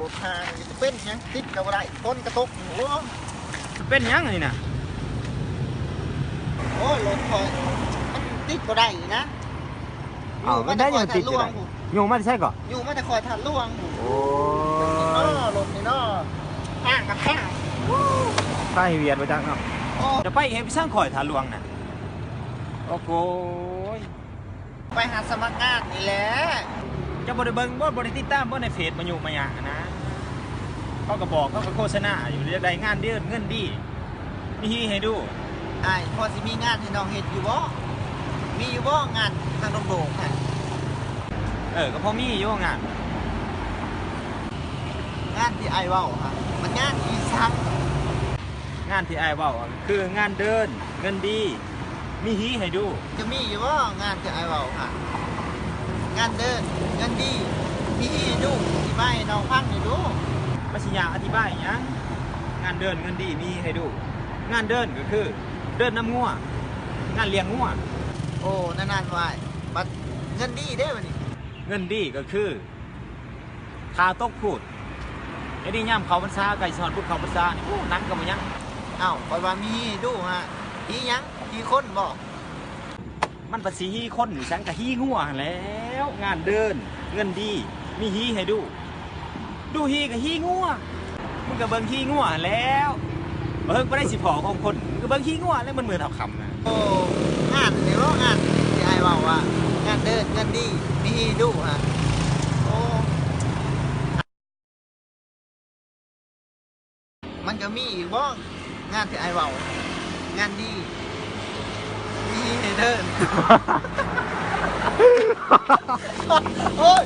ລົດຫາ ເປັນຫຍັງຕິດກໍບໍ່ໄດ້ ຝົນກໍຕົກ ໂອ້ ເປັນຫຍັງອັນນີ້ນະ? ໂອ້ຍ ລົດຂ້ອຍມັນຕິດບໍ່ໄດ້ນີ້ນະ. ເອົ້າ ມັນໄດ້ຫຍັງຕິດບໍ່ໄດ້? ຢູ່ມາແຕ່ໃສກໍ? ຢູ່ມາແຕ່ຂ້ອຍທາດຫຼວງ. ໂອ້ຍ ລົດນີ້ເນາະ ທາງກໍທາງ ໄປຫວຽດບໍ່ຈັກເນາະ. ໂອ້ ຈະໄປເຮັດໄປສັງຂ້ອຍທາດຫຼວງນະ? ໂອ້ໂຫຍ ໄປຫາສະໝັກງານນີ້ແຫຼະ. ເຈົ້າບໍ່ໄດ້ເບິ່ງບໍ່? ບໍ່ໄດ້ຕິດຕາມບໍ່ໃນເຟສມາຍຸມາຍະນະ? ເຂົາກໍບອກ ເຂົາກໍໂຄສະນາຢູ່ ຢາກໄດ້ງານເດີ ເງິນດີ ມີຮີໃຫ້ດູ. ອ້າຍ ພໍຊິມີງານໃຫ້ນ້ອງເຮັດຢູ່ບໍ່? ມີຢູ່ບໍ່ງານທາງໂດກໆຫັ້ນ? ເອີ ກໍພໍມີຢູ່ງານ. ງານທີ່ອ້າຍເວົ້າຫັ້ນ ມັນງານອີ່ສັງ? ງານທີ່ອ້າຍເວົ້າກໍຄືງານເດີນ ເງິນດີ ມີຮີໃຫ້ດູ. ຈະມີຢູ່ບໍ່ງານທີ່ອ້າຍເວົ້າຫັ້ນ? ງານເດີນ ເງິນດີ ມີຮີໃຫ້ດູ ອະທິບາຍໃຫ້ນ້ອງຟັງແດ່ດູ. ມັນຊິຍາກອະທິບາຍຫຍັງ? ງານເດີນ ເງິນດີ ມີຮີໃຫ້ດູ. ງານເດີນກໍຄືເດີນນຳງົວ ງານລ້ຽງງົວ. ໂອ້ ນັ້ນໆ ອ້າຍ ບັດເງິນດີເດ້ບັດນີ້? ເງິນດີກໍຄື ຂ້າຕົກພູດ ດຽວນີ້ຍາມເຂົ້າພັນສາ ໃກ້ຊິຮອດບຸນເຂົ້າພັນສານີ້ ໂອ້ ໜັງກໍບໍ່ຍັງ. ອ້າວ ຂ້ອຍວ່າມີຮີໃຫ້ດູຫະ ຮີຫຍັງ? ຮີຄົນບໍ? ມັນປະຊິຮີຄົນອີ່ສັງ ກະຮີງົວຫັ້ນແຫຼ້ວ. ງານເດີນ ເງິນດີ ມີຮີໃຫ້ດູ. ດູຮີກະຮີງົວ. ມຶງກະເບິ່ງຮີງົວຫັ້ນແຫຼ້ວ. ບໍ່ເຫິງປານໃດຊິພໍ້ຂອງຄົນ ມຶງກະເບິ່ງຮີງົວແຫຼະ ມື້ເທົ່າຄ່ຳນະ. ໂອ້ ງານນີ້ບໍ? ງານທີ່ອ້າຍເວົ້າວ່າ ງານເດີນ ເງິນດີ ມີຮີດູຫະ? ໂອ້ ມັນກະມີອີກບໍ? ງານທີ່ອ້າຍເວົ້າ ງານດີ ມີຮີໃຫ້ເດີນ. ໂອ້ຍ